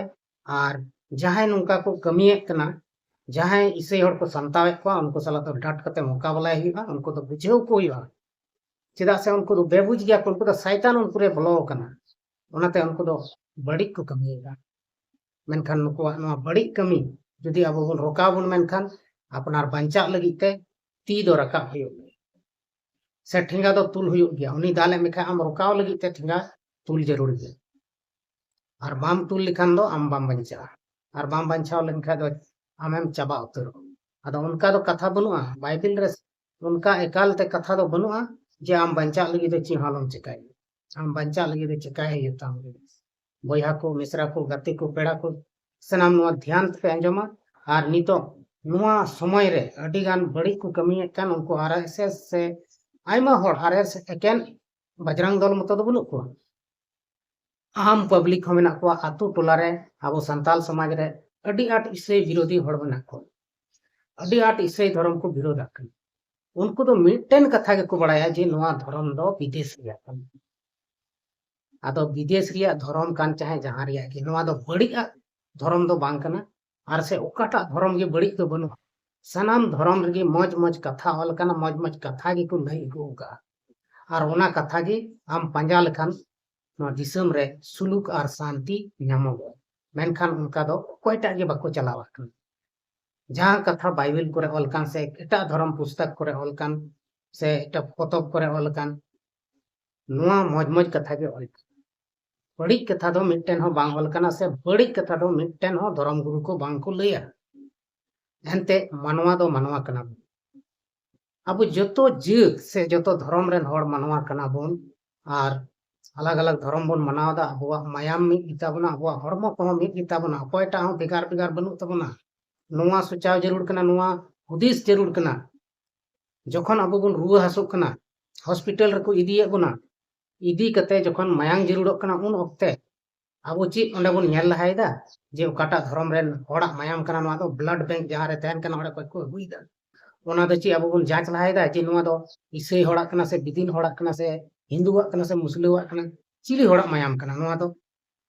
ᱟᱨ ᱡᱟᱦᱟᱸᱭ ᱱᱚᱝᱠᱟ ᱠᱚ ᱠᱟᱹᱢᱤᱭᱮᱫ ᱠᱟᱱᱟ, ᱡᱟᱦᱟᱸᱭ ᱤᱥᱟᱹᱭ ᱦᱚᱲ ᱠᱚ ᱥᱟᱱᱛᱟᱣᱮᱫ ᱠᱚᱣᱟ, ᱩᱱᱠᱩ ᱥᱟᱞᱟᱜ ᱫᱚ ᱰᱟᱴ ᱠᱟᱛᱮ ᱢᱚᱠᱟᱵᱞᱟᱭ ᱦᱩᱭᱩᱜᱼᱟ, ᱩᱱᱠᱩ ᱫᱚ ᱵᱩᱡᱷᱟᱹᱣ ᱠᱚ ᱦᱩᱭᱩᱜᱼᱟ᱾ ᱪᱮᱫᱟᱜ ᱥᱮ ᱩᱱᱠᱩ ᱫᱚ ᱵᱮᱵᱩᱡᱽ ᱜᱮᱭᱟ ᱠᱚ, ᱩᱱᱠᱩ ᱫᱚ ᱥᱟᱭᱛᱟᱱ ᱩᱱᱠᱩ ᱨᱮ ᱵᱚᱞᱚ ᱟᱠᱟᱱᱟ, ᱚᱱᱟᱛᱮ ᱩᱱᱠᱩ ᱫᱚ ᱵᱟᱹᱲᱤᱡ ᱠᱚ ᱠᱟᱹᱢᱤᱭᱮᱫᱟ᱾ ᱢᱮᱱᱠᱷᱟᱱ ᱱᱩᱠᱩᱣᱟᱜ ᱱᱚᱣᱟ ᱵᱟᱹᱲᱤᱡ ᱠᱟᱹᱢᱤ ᱡᱩᱫᱤ ᱟᱵᱚ ᱵᱚᱱ ᱨᱚᱠᱟᱣ ᱵᱚᱱ ᱢᱮᱱᱠᱷᱟᱱ, ᱟᱯᱱᱟᱨ ᱵᱟᱧᱪᱟᱜ ᱞᱟᱹᱜᱤᱫ ᱛᱮ ᱛᱤ ᱫᱚ ᱨᱟᱠᱟᱵ ᱦᱩᱭᱩᱜ ᱜᱮᱭᱟ, ᱥᱮ ᱴᱷᱮᱸᱜᱟ ᱫᱚ ᱛᱩᱞ ᱦᱩᱭᱩᱜ ᱜᱮᱭᱟ᱾ ᱩᱱᱤ ᱫᱟᱞᱮ ᱢᱮᱠᱷᱟᱱ ᱟᱢ ᱨᱚᱠᱟᱣ ᱞᱟᱹᱜᱤᱫ ᱛᱮ ᱴᱷᱮᱸᱜᱟ ᱛᱩᱞ ᱡᱟᱹᱨᱩᱲ ᱜᱮᱭᱟ᱾ ᱟᱨ ᱵᱟᱢ ᱛᱩᱞ ᱞᱮᱠᱷᱟᱱ ᱫᱚ ᱟᱢ ᱵᱟᱢ ᱵᱟᱧᱪᱟᱜᱼᱟ, ᱟᱨ ᱵᱟᱢ ᱵᱟᱧᱪᱟᱣ ᱞᱮᱱᱠᱷᱟᱱ ᱫᱚ ᱟᱢᱮᱢ ᱪᱟᱵᱟ ᱩᱛᱟᱹᱨᱚᱜᱼᱟ᱾ ᱟᱫᱚ ᱚᱱᱠᱟ ᱫᱚ ᱠᱟᱛᱷᱟ ᱵᱟᱹᱱᱩᱜᱼᱟ, ᱵᱟᱭᱵᱮᱞ ᱨᱮ ᱚᱱᱠᱟ ᱮᱠᱟᱞ ᱛᱮ ᱠᱟᱛᱷᱟ ᱫᱚ ᱵᱟᱹᱱᱩᱜᱼᱟ ᱡᱮ ᱟᱢ ᱵᱟᱧᱪᱟᱜ ᱞᱟᱹᱜᱤᱫ ᱫᱚ ᱪᱮᱫ ᱦᱚᱸ ᱟᱞᱚᱢ ᱪᱮᱠᱟᱭᱟ᱾ ᱟᱢ ᱵᱟᱧᱪᱟᱜ ᱞᱟᱹᱜᱤᱫ ᱫᱚ ᱪᱮᱠᱟᱭ ᱦᱩᱭᱩᱜ ᱛᱟᱢ ᱜᱮ᱾ ᱵᱚᱭᱦᱟ ᱠᱚ, ᱢᱤᱥᱨᱟ ᱠᱚ, ᱜᱟᱛᱮ ᱠᱚ, ᱯᱮᱲᱟ ᱠᱚ, ᱥᱟᱱᱟᱢ ᱱᱚᱣᱟ ᱫᱷᱮᱭᱟᱱ ᱛᱮᱯᱮ ᱟᱸᱡᱚᱢᱟ᱾ ᱟᱨ ᱱᱤᱛᱚᱜ ᱱᱚᱣᱟ ᱥᱚᱢᱚᱭ ᱨᱮ ᱟᱹᱰᱤ ᱜᱟᱱ ᱵᱟᱹᱲᱤᱡ ᱠᱚ ᱠᱟᱹᱢᱤᱭᱮᱫ ᱠᱟᱱ ᱩᱱᱠᱩ ᱟᱨ ᱮᱥ ᱮᱥ ᱥᱮ ᱟᱭᱢᱟ ᱦᱚᱲ ᱟᱨ ᱮᱥ ᱮᱠᱮᱱ ᱵᱟᱡᱽᱨᱟᱝ ᱫᱚᱞ ᱢᱚᱛᱚ ᱫᱚ ᱵᱟᱹᱱᱩᱜ ᱠᱚᱣᱟ᱾ ᱟᱢ ᱯᱟᱵᱽᱞᱤᱠ ᱦᱚᱸ ᱢᱮᱱᱟᱜ ᱠᱚᱣᱟ, ᱟᱛᱳ ᱴᱚᱞᱟ ᱨᱮ ᱟᱵᱚ ᱥᱟᱱᱛᱟᱞ ᱥᱚᱢᱟᱡᱽ ᱨᱮ ᱟᱹᱰᱤ ᱟᱸᱴ ᱤᱥᱟᱹᱭ ᱵᱤᱨᱳᱫᱷᱤ ᱦᱚᱲ ᱢᱮᱱᱟᱜ ᱠᱚᱣᱟ, ᱟᱹᱰᱤ ᱟᱸᱴ ᱤᱥᱟᱹᱭ ᱫᱷᱚᱨᱚᱢ ᱠᱚ ᱵᱤᱨᱳᱫᱷᱟᱜ ᱠᱟᱱᱟ᱾ ᱩᱱᱠᱩ ᱫᱚ ᱢᱤᱫᱴᱮᱱ ᱠᱟᱛᱷᱟ ᱜᱮᱠᱚ ᱵᱟᱲᱟᱭᱟ ᱡᱮ ᱱᱚᱣᱟ ᱫᱷᱚᱨᱚᱢ ᱫᱚ ᱵᱤᱫᱮᱥ ᱨᱮᱭᱟᱜ ᱠᱟᱱᱟ᱾ ᱟᱫᱚ ᱵᱤᱫᱮᱥ ᱨᱮᱭᱟᱜ ᱫᱷᱚᱨᱚᱢ ᱠᱟᱱ ᱪᱟᱦᱮ ᱡᱟᱦᱟᱸ ᱨᱮᱭᱟᱜ ᱜᱮ, ᱱᱚᱣᱟ ᱫᱚ ᱵᱟᱹᱲᱤᱡ ᱟᱜ ᱫᱷᱚᱨᱚᱢ ᱫᱚ ᱵᱟᱝ ᱠᱟᱱᱟ᱾ ᱟᱨ ᱥᱮ ᱚᱠᱟᱴᱟᱜ ᱫᱷᱚᱨᱚᱢ ᱜᱮ ᱵᱟᱹᱲᱤᱡ ᱫᱚ ᱵᱟᱹᱱᱩᱜᱼᱟ᱾ ᱥᱟᱱᱟᱢ ᱫᱷᱚᱨᱚᱢ ᱨᱮᱜᱮ ᱢᱚᱡᱽ ᱢᱚᱡᱽ ᱠᱟᱛᱷᱟ ᱚᱞ ᱠᱟᱱᱟ, ᱢᱚᱡᱽ ᱢᱚᱡᱽ ᱠᱟᱛᱷᱟ ᱜᱮᱠᱚ ᱞᱟᱹᱭ ᱟᱹᱜᱩ ᱟᱠᱟᱫᱼᱟ᱾ ᱟᱨ ᱚᱱᱟ ᱠᱟᱛᱷᱟ ᱜᱮ ᱟᱢ ᱯᱟᱸᱡᱟ ᱞᱮᱠᱷᱟᱱ ᱱᱚᱣᱟ ᱫᱤᱥᱚᱢ ᱨᱮ ᱥᱩᱞᱩᱠ ᱟᱨ ᱥᱟᱱᱛᱤ ᱧᱟᱢᱚᱜᱚᱜᱼᱟ᱾ ᱢᱮᱱᱠᱷᱟᱱ ᱚᱱᱠᱟ ᱫᱚ ᱚᱠᱚᱭᱴᱟᱜ ᱜᱮ ᱵᱟᱠᱚ ᱪᱟᱞᱟᱣ ᱟᱠᱟᱱᱟ᱾ ᱡᱟᱦᱟᱸ ᱠᱟᱛᱷᱟ ᱵᱟᱭᱵᱮᱞ ᱠᱚᱨᱮ ᱚᱞ ᱠᱟᱱ ᱥᱮ ᱮᱴᱟᱜ ᱫᱷᱚᱨᱚᱢ ᱯᱩᱥᱛᱚᱠ ᱠᱚᱨᱮ ᱚᱞ ᱠᱟᱱ ᱥᱮ ᱮᱴᱟᱜ ᱯᱚᱛᱚᱵ ᱠᱚᱨᱮ ᱚᱞ ᱠᱟᱱ, ᱱᱚᱣᱟ ᱢᱚᱡᱽ ᱢᱚᱡᱽ ᱠᱟᱛᱷᱟ ᱜᱮ ᱚᱞ ᱠᱟᱱᱟ᱾ ᱵᱟᱹᱲᱤᱡ ᱠᱟᱛᱷᱟ ᱫᱚ ᱢᱤᱫᱴᱮᱱ ᱦᱚᱸ ᱵᱟᱝ ᱚᱞ ᱠᱟᱱᱟ, ᱥᱮ ᱵᱟᱹᱲᱤᱡ ᱠᱟᱛᱷᱟ ᱫᱚ ᱢᱤᱫᱴᱮᱱ ᱦᱚᱸ ᱫᱷᱚᱨᱚᱢ ᱜᱩᱨᱩ ᱠᱚ ᱵᱟᱝ ᱠᱚ ᱞᱟᱹᱭᱟ᱾ ᱮᱱᱛᱮ ᱢᱟᱱᱣᱟ ᱫᱚ ᱢᱟᱱᱣᱟ ᱠᱟᱱᱟ ᱵᱚᱱ᱾ ᱟᱵᱚ ᱡᱚᱛᱚ ᱡᱟᱹᱛ ᱥᱮ ᱡᱚᱛᱚ ᱫᱷᱚᱨᱚᱢ ᱨᱮᱱ ᱦᱚᱲ ᱢᱟᱱᱣᱟ ᱠᱟᱱᱟ ᱵᱚᱱ᱾ ᱟᱨ ᱟᱞᱟᱜᱽ ᱟᱞᱟᱜᱽ ᱫᱷᱚᱨᱚᱢ ᱵᱚᱱ ᱢᱟᱱᱟᱣ ᱮᱫᱟ᱾ ᱟᱵᱚᱣᱟᱜ ᱢᱟᱭᱟᱢ ᱢᱤᱫ ᱜᱮᱛᱟ ᱵᱚᱱᱟ, ᱟᱵᱚᱣᱟᱜ ᱦᱚᱲᱢᱚ ᱠᱚᱦᱚᱸ ᱢᱤᱫ ᱜᱮᱛᱟ ᱵᱚᱱᱟ᱾ ᱚᱠᱚᱭᱴᱟᱜ ᱦᱚᱸ ᱵᱷᱮᱜᱟᱨ ᱵᱷᱮᱜᱟᱨ ᱵᱟᱹᱱᱩᱜ ᱛᱟᱵᱚᱱᱟ᱾ ᱱᱚᱣᱟ ᱥᱚᱪᱟᱣ ᱡᱟᱹᱨᱩᱲ ᱠᱟᱱᱟ, ᱱᱚᱣᱟ ᱦᱩᱫᱤᱥ ᱡᱟᱹᱨᱩᱲ ᱠᱟᱱᱟ᱾ ᱡᱚᱠᱷᱚᱱ ᱟᱵᱚ ᱵᱚᱱ ᱨᱩᱣᱟᱹ ᱦᱟᱹᱥᱩᱜ ᱠᱟᱱᱟ, ᱦᱚᱥᱯᱤᱴᱟᱞ ᱨᱮᱠᱚ ᱤᱫᱤᱭᱮᱫ ᱵᱚᱱᱟ, ᱤᱫᱤ ᱠᱟᱛᱮ ᱡᱚᱠᱷᱚᱱ ᱢᱟᱭᱟᱝ ᱡᱟᱹᱨᱩᱲᱚᱜ ᱠᱟᱱᱟ, ᱩᱱ ᱚᱠᱛᱮ ᱟᱵᱚ ᱪᱮᱫ ᱚᱸᱰᱮ ᱵᱚᱱ ᱧᱮᱞ ᱞᱟᱦᱟᱭᱮᱫᱟ ᱡᱮ ᱚᱠᱟᱴᱟᱜ ᱫᱷᱚᱨᱚᱢ ᱨᱮᱱ ᱦᱚᱲᱟᱜ ᱢᱟᱭᱟᱢ ᱠᱟᱱᱟ, ᱱᱚᱣᱟ ᱫᱚ ᱵᱞᱟᱰ ᱵᱮᱝᱠ ᱡᱟᱦᱟᱸ ᱨᱮ ᱛᱟᱦᱮᱱ ᱠᱟᱱᱟ, ᱚᱸᱰᱮ ᱠᱷᱚᱡ ᱠᱚ ᱟᱹᱜᱩᱭᱮᱫᱟ? ᱚᱱᱟ ᱫᱚ ᱪᱮᱫ ᱟᱵᱚ ᱵᱚᱱ ᱡᱟᱸᱪ ᱞᱟᱦᱟᱭᱮᱫᱟ ᱡᱮ ᱱᱚᱣᱟ ᱫᱚ ᱤᱥᱟᱹᱭ ᱦᱚᱲᱟᱜ ᱠᱟᱱᱟ ᱥᱮ ᱵᱤᱫᱤᱱ ᱦᱚᱲᱟᱜ ᱠᱟᱱᱟ ᱥᱮ ᱦᱤᱱᱫᱩᱣᱟᱜ ᱠᱟᱱᱟ ᱥᱮ ᱢᱩᱥᱞᱟᱹᱣᱟᱜ ᱠᱟᱱᱟ? ᱪᱤᱞᱤ ᱦᱚᱲᱟᱜ ᱢᱟᱭᱟᱢ ᱠᱟᱱᱟ ᱱᱚᱣᱟ ᱫᱚ?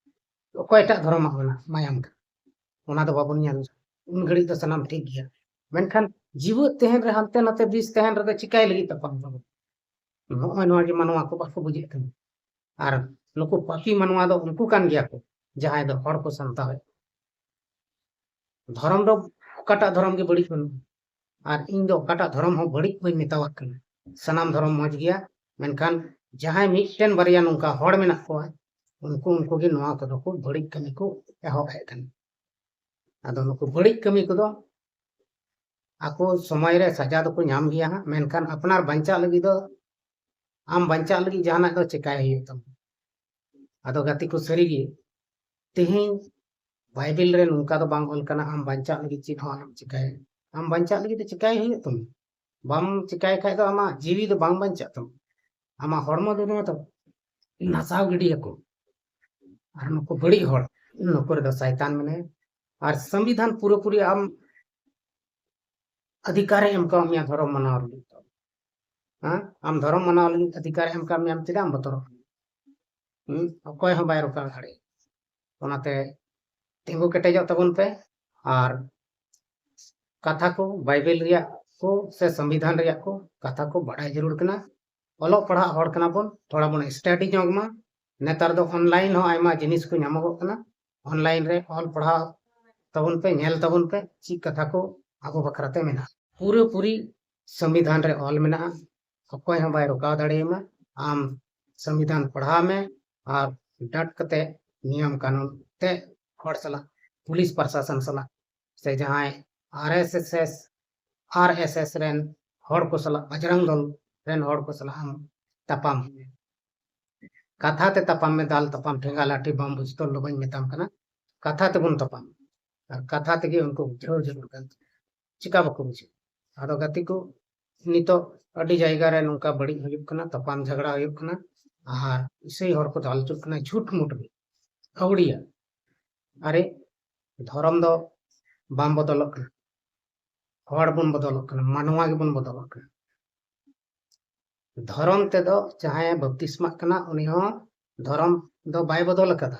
ᱚᱠᱚᱭᱴᱟᱜ ᱫᱷᱚᱨᱚᱢᱟᱜ ᱠᱟᱱᱟ ᱢᱟᱭᱟᱢ ᱠᱟᱱᱟ? ᱚᱱᱟ ᱫᱚ ᱵᱟᱵᱚᱱ ᱧᱮᱞ᱾ ᱩᱱ ᱜᱷᱟᱹᱲᱤᱡ ᱫᱚ ᱥᱟᱱᱟᱢ ᱴᱷᱤᱠ ᱜᱮᱭᱟ, ᱢᱮᱱᱠᱷᱟᱱ ᱡᱤᱣᱮᱫ ᱛᱟᱦᱮᱱ ᱨᱮ ᱦᱟᱱᱛᱮ ᱱᱟᱛᱮ ᱵᱤᱥ ᱛᱟᱦᱮᱱ ᱨᱮᱫᱚ ᱪᱤᱠᱟᱭ ᱞᱟᱹᱜᱤᱫ ᱛᱟᱯᱟᱢ ᱛᱟᱵᱚᱱ? ᱱᱚᱜᱼᱚᱭ ᱱᱚᱣᱟ ᱜᱮ ᱢᱟᱱᱣᱟ ᱠᱚ ᱵᱟᱠᱚ ᱵᱩᱡᱷᱟᱹᱜ ᱠᱟᱱᱟ᱾ ᱟᱨ ᱱᱩᱠᱩ ᱯᱟᱯᱤ ᱢᱟᱱᱣᱟ ᱫᱚ ᱩᱱᱠᱩ ᱠᱟᱱ ᱜᱮᱭᱟ ᱠᱚ, ᱡᱟᱦᱟᱸᱭ ᱫᱚ ᱦᱚᱲ ᱠᱚ ᱥᱟᱱᱛᱟᱣᱮᱫ ᱠᱚᱣᱟ᱾ ᱫᱷᱚᱨᱚᱢ ᱫᱚ ᱚᱠᱟᱴᱟᱜ ᱫᱷᱚᱨᱚᱢ ᱜᱮ ᱵᱟᱹᱲᱤᱡ ᱵᱟᱹᱱᱩᱜᱼᱟ, ᱟᱨ ᱤᱧ ᱫᱚ ᱚᱠᱟᱴᱟᱜ ᱫᱷᱚᱨᱚᱢ ᱦᱚᱸ ᱵᱟᱹᱲᱤᱡ ᱵᱟᱹᱧ ᱢᱮᱛᱟᱣᱟᱜ ᱠᱟᱱᱟ᱾ ᱥᱟᱱᱟᱢ ᱫᱷᱚᱨᱚᱢ ᱢᱚᱡᱽ ᱜᱮᱭᱟ, ᱢᱮᱱᱠᱷᱟᱱ ᱡᱟᱦᱟᱸᱭ ᱢᱤᱫᱴᱮᱱ ᱵᱟᱨᱭᱟ ᱱᱚᱝᱠᱟ ᱦᱚᱲ ᱢᱮᱱᱟᱜ ᱠᱚᱣᱟ, ᱩᱱᱠᱩ ᱩᱱᱠᱩ ᱜᱮ ᱱᱚᱣᱟ ᱠᱚᱫᱚ ᱠᱚ ᱵᱟᱹᱲᱤᱡ ᱠᱟᱹᱢᱤ ᱠᱚ ᱮᱦᱚᱵ ᱮᱫ ᱠᱟᱱᱟ᱾ ᱟᱫᱚ ᱱᱩᱠᱩ ᱵᱟᱹᱲᱤᱡ ᱠᱟᱹᱢᱤ ᱠᱚᱫᱚ ᱟᱠᱚ ᱥᱚᱢᱚᱭ ᱨᱮ ᱥᱟᱡᱟ ᱫᱚᱠᱚ ᱧᱟᱢ ᱜᱮᱭᱟ ᱦᱟᱸᱜ, ᱢᱮᱱᱠᱷᱟᱱ ᱟᱯᱱᱟᱨ ᱵᱟᱧᱪᱟᱜ ᱞᱟᱹᱜᱤᱫ ᱫᱚ, ᱟᱢ ᱵᱟᱧᱪᱟᱜ ᱞᱟᱹᱜᱤᱫ ᱡᱟᱦᱟᱱᱟᱜ ᱫᱚ ᱪᱮᱠᱟᱭ ᱦᱩᱭᱩᱜ ᱛᱟᱢᱟ᱾ ᱟᱫᱚ ᱜᱟᱛᱮ ᱠᱚ, ᱥᱟᱹᱨᱤᱜᱮ ᱛᱮᱦᱮᱧ ᱵᱟᱭᱵᱮᱞ ᱨᱮ ᱱᱚᱝᱠᱟ ᱫᱚ ᱵᱟᱝ ᱚᱞ ᱠᱟᱱᱟ ᱟᱢ ᱵᱟᱧᱪᱟᱜ ᱞᱟᱹᱜᱤᱫ ᱪᱮᱫ ᱦᱚᱸ ᱟᱞᱚᱢ ᱪᱮᱠᱟᱭᱟ᱾ ᱟᱢ ᱵᱟᱧᱪᱟᱜ ᱞᱟᱹᱜᱤᱫ ᱫᱚ ᱪᱮᱠᱟᱭ ᱦᱩᱭᱩᱜ ᱛᱟᱢᱟ᱾ ᱵᱟᱢ ᱪᱮᱠᱟᱭ ᱠᱷᱟᱡ ᱫᱚ ᱟᱢᱟᱜ ᱡᱤᱣᱤ ᱫᱚ ᱵᱟᱝ ᱵᱟᱧᱪᱟᱜ ᱛᱟᱢᱟ᱾ ᱟᱢᱟᱜ ᱦᱚᱲᱢᱚ ᱫᱚ ᱱᱚᱣᱟ ᱫᱚ ᱱᱟᱥᱟᱣ ᱜᱤᱰᱤᱭᱟᱠᱚ᱾ ᱟᱨ ᱱᱩᱠᱩ ᱵᱟᱹᱲᱤᱡ ᱦᱚᱲ, ᱱᱩᱠᱩ ᱨᱮᱫᱚ ᱥᱟᱭᱛᱟᱱ ᱢᱮᱱᱟᱭᱟ᱾ ᱟᱨ ᱥᱚᱝᱵᱤᱫᱷᱟᱱ ᱯᱩᱨᱟᱹᱯᱩᱨᱤ ᱟᱢ ᱚᱫᱷᱤᱠᱟᱨᱮ ᱮᱢ ᱠᱟᱣᱟᱫ ᱢᱮᱭᱟ ᱫᱷᱚᱨᱚᱢ ᱢᱟᱱᱟᱣ ᱞᱟᱹᱜᱤᱫ᱾ ᱦᱮᱸ? ᱟᱢ ᱫᱷᱚᱨᱚᱢ ᱢᱟᱱᱟᱣ ᱞᱟᱹᱜᱤᱫ ᱚᱫᱷᱤᱠᱟᱨᱮ ᱮᱢ ᱠᱟᱣᱟᱫ ᱢᱮᱭᱟ, ᱟᱢ ᱪᱮᱫᱟᱜ ᱮᱢ ᱵᱚᱛᱚᱨᱚᱜ ᱠᱟᱱᱟ? ᱦᱩᱸ? ᱚᱠᱚᱭ ᱦᱚᱸ ᱵᱟᱭ ᱨᱚᱠᱟᱣ ᱫᱟᱲᱮᱭᱟᱜᱼᱟ᱾ ᱚᱱᱟᱛᱮ ᱛᱤᱸᱜᱩ ᱠᱮᱴᱮᱡᱚᱜ ᱛᱟᱵᱚᱱ ᱯᱮ ᱟᱨ ᱠᱟᱛᱷᱟ ᱠᱚ, ᱵᱟᱭᱵᱮᱞ ᱨᱮᱭᱟᱜ ᱠᱚ ᱥᱮ ᱥᱚᱝᱵᱤᱫᱷᱟᱱ ᱨᱮᱭᱟᱜ ᱠᱚ ᱠᱟᱛᱷᱟ ᱠᱚ ᱵᱟᱲᱟᱭ ᱡᱟᱹᱨᱩᱲ ᱠᱟᱱᱟ᱾ ᱚᱞᱚᱜ ᱯᱟᱲᱦᱟᱜ ᱦᱚᱲ ᱠᱟᱱᱟ ᱵᱚᱱ, ᱛᱷᱚᱲᱟ ᱵᱚᱱ ᱥᱴᱟᱰᱤ ᱧᱚᱜ ᱢᱟ᱾ ᱱᱮᱛᱟᱨ ᱫᱚ ᱚᱱᱞᱟᱭᱤᱱ ᱦᱚᱸ ᱟᱭᱢᱟ ᱡᱤᱱᱤᱥ ᱠᱚ ᱧᱟᱢᱚᱜᱚᱜ ᱠᱟᱱᱟ᱾ ᱚᱱᱞᱟᱭᱤᱱ ᱨᱮ ᱚᱞ ᱯᱟᱲᱦᱟᱣ ᱛᱟᱵᱚᱱ ᱯᱮ, ᱧᱮᱞ ᱛᱟᱵᱚᱱ ᱯᱮ, ᱪᱮᱫ ᱠᱟᱛᱷᱟ ᱠᱚ ᱟᱵᱚ ᱵᱟᱠᱷᱨᱟ ᱛᱮ ᱢᱮᱱᱟᱜᱼᱟ᱾ ᱯᱩᱨᱟᱹᱯᱩᱨᱤ ᱥᱚᱝᱵᱤᱫᱷᱟᱱ ᱨᱮ ᱚᱞ ᱢᱮᱱᱟᱜᱼᱟ, ᱚᱠᱚᱭ ᱦᱚᱸ ᱵᱟᱭ ᱨᱚᱠᱟᱣ ᱫᱟᱲᱮᱭᱟᱢᱟ᱾ ᱟᱢ ᱥᱚᱝᱵᱤᱫᱷᱟᱱ ᱯᱟᱲᱦᱟᱣ ᱢᱮ ᱟᱨ ᱰᱟᱴ ᱠᱟᱛᱮ ᱱᱤᱭᱚᱢ ᱠᱟᱹᱱᱩᱱ ᱛᱮ ᱦᱚᱲ ᱥᱟᱞᱟᱜ, ᱯᱩᱞᱤᱥ ᱯᱨᱚᱥᱟᱥᱚᱱ ᱥᱟᱞᱟᱜ, ᱥᱮ ᱡᱟᱦᱟᱸᱭ ᱟᱨ ᱮᱥ ᱮᱥ, ᱟᱨ ᱮᱥ ᱮᱥ ᱨᱮᱱ ᱦᱚᱲ ᱠᱚ ᱥᱟᱞᱟᱜ, ᱵᱟᱡᱽᱨᱟᱝ ᱫᱚᱞ ᱨᱮᱱ ᱦᱚᱲ ᱠᱚ ᱥᱟᱞᱟᱜ ᱟᱢ ᱛᱟᱯᱟᱢ ᱦᱩᱭᱩᱜᱼᱟ᱾ ᱠᱟᱛᱷᱟ ᱛᱮ ᱛᱟᱯᱟᱢ ᱢᱮ, ᱫᱟᱞ ᱛᱟᱯᱟᱢ, ᱴᱷᱮᱸᱜᱟ ᱞᱟᱹᱴᱷᱤ, ᱵᱟᱢ ᱵᱩᱡᱽ ᱛᱚᱞ ᱫᱚ ᱵᱟᱹᱧ ᱢᱮᱛᱟᱢ ᱠᱟᱱᱟ, ᱠᱟᱛᱷᱟ ᱛᱮᱵᱚᱱ ᱛᱟᱯᱟᱢ᱾ ᱟᱨ ᱠᱟᱛᱷᱟ ᱛᱮᱜᱮ ᱩᱱᱠᱩ ᱵᱩᱡᱷᱟᱹᱣ ᱡᱟᱹᱨᱩᱲ ᱠᱟᱱ ᱛᱟᱵᱚᱱᱟ᱾ ᱪᱮᱠᱟ ᱵᱟᱠᱚ ᱵᱩᱡᱷᱟᱹᱣᱟ? ᱟᱫᱚ ᱜᱟᱛᱮ ᱠᱚ, ᱱᱤᱛᱚᱜ ᱟᱹᱰᱤ ᱡᱟᱭᱜᱟ ᱨᱮ ᱱᱚᱝᱠᱟ ᱵᱟᱹᱲᱤᱡ ᱦᱩᱭᱩᱜ ᱠᱟᱱᱟ, ᱛᱟᱯᱟᱢ ᱡᱷᱟᱜᱽᱲᱟ ᱦᱩᱭᱩᱜ ᱠᱟᱱᱟ, ᱟᱨ ᱤᱥᱟᱹᱭ ᱦᱚᱲ ᱠᱚ ᱫᱟᱞ ᱦᱚᱪᱚᱜ ᱠᱟᱱᱟ ᱡᱷᱩᱴ ᱢᱩᱴ ᱜᱮ, ᱟᱹᱣᱲᱤᱭᱟᱹ᱾ ᱟᱨᱮ, ᱫᱷᱚᱨᱚᱢ ᱫᱚ ᱵᱟᱝ ᱵᱚᱫᱚᱞᱚᱜ ᱠᱟᱱᱟ, ᱦᱚᱲ ᱵᱚᱱ ᱵᱚᱫᱚᱞᱚᱜ ᱠᱟᱱᱟ, ᱢᱟᱱᱣᱟ ᱜᱮᱵᱚᱱ ᱵᱚᱫᱚᱞᱚᱜ ᱠᱟᱱᱟ᱾ ᱫᱷᱚᱨᱚᱢ ᱛᱮᱫᱚ ᱡᱟᱦᱟᱸᱭᱮ ᱵᱟᱯᱛᱤᱥᱢᱟᱜ ᱠᱟᱱᱟ, ᱩᱱᱤ ᱦᱚᱸ ᱫᱷᱚᱨᱚᱢ ᱫᱚ ᱵᱟᱭ ᱵᱚᱫᱚᱞ ᱟᱠᱟᱫᱟ᱾